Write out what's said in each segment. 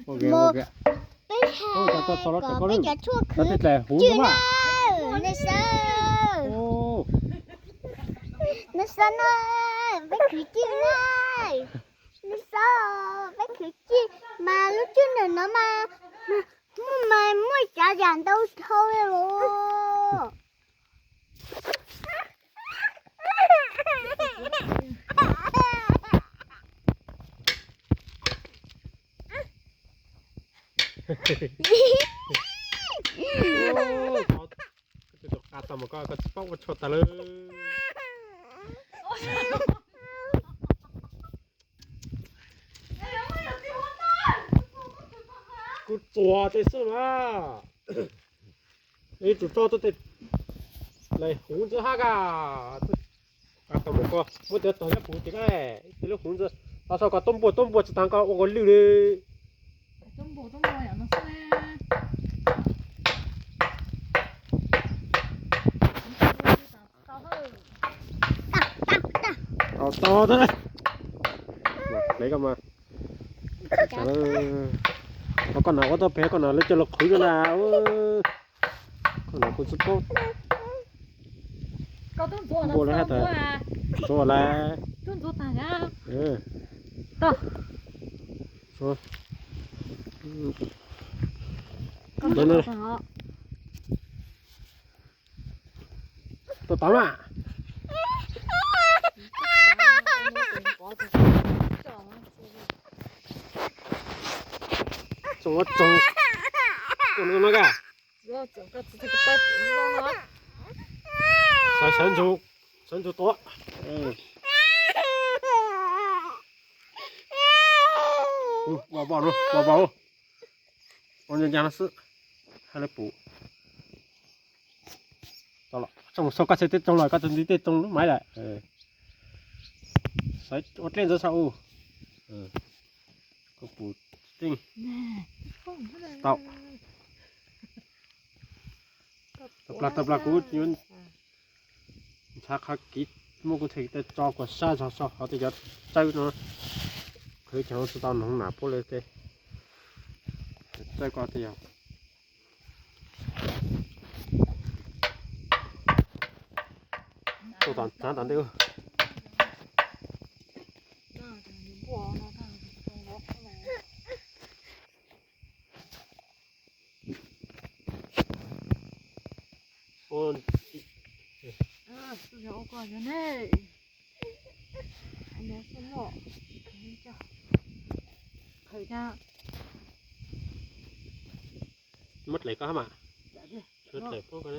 Mus, peb hais kom peb cov tshuaj khwv cwj na, nej sawv, nej sawv na, peb khwv cwj na, nej sawv, peb khwv cwj mas lub cwj ntawm no mas muaj mas muaj tsav yam ntau dhau li os. Koj tsis paub ua tshuaj tas lawm. Kuv txuas tej xwb mas. Ib tug tso tuaj tej huv ntxwb hab ka. Tau mus koj muab cov tog nyob puv ces koj tej lub huv ntxwb tau so koj tub npuag tub npuag tsis tas koj ua koj lwj li. Tau tau tau. Hle koj mas. Koj nam ua tau pem koj nam lawv coj los qhwv na. Koj nam kuv tsis paub. Npua lawv hab tas ntxuav lawm. Tuaj tod na. Tsoom tsoom no ka. Sawv sawv ntsug, sawv ntsug tuav. Ua vau, ua vau. Ua ncaj ncaj no xwb. Hab lawv pum. Tsoom sau koj txhais tej tsoog los koj txhais ntxiv tej tsoog lub maiv lawm. Ua dlej ntxuav saum u. Koj pum tseej. Tau. Tawm plas tawm plas kuv yuav ntshav qhov kiv muab kuv txhais tej tso kuv sab zog so qhov tej cov tsawb no. Qhwv cov tsis tau noog nam puab li tej tsawb ko tej yog. Tuaj tom tsav tom ntej. Muab dlaim koj hab mas. Muab dlaim puab koj.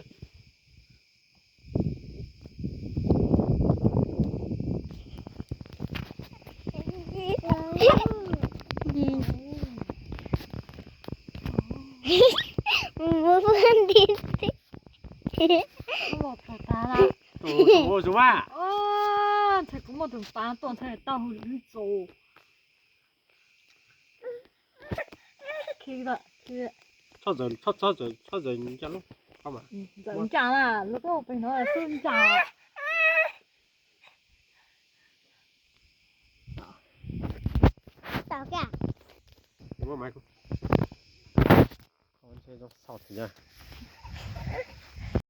Ntshai kuv muaj tus pav tuaj ntshai tau hauv lub txus. Txhob txhob txhob txhob txawm ncaj lub qhov mas. Txawm ncaj na, lub koj pem no xwb ncaj. Tau kiag. Muab maiv kuv. Ntshe zoo xaus thiab.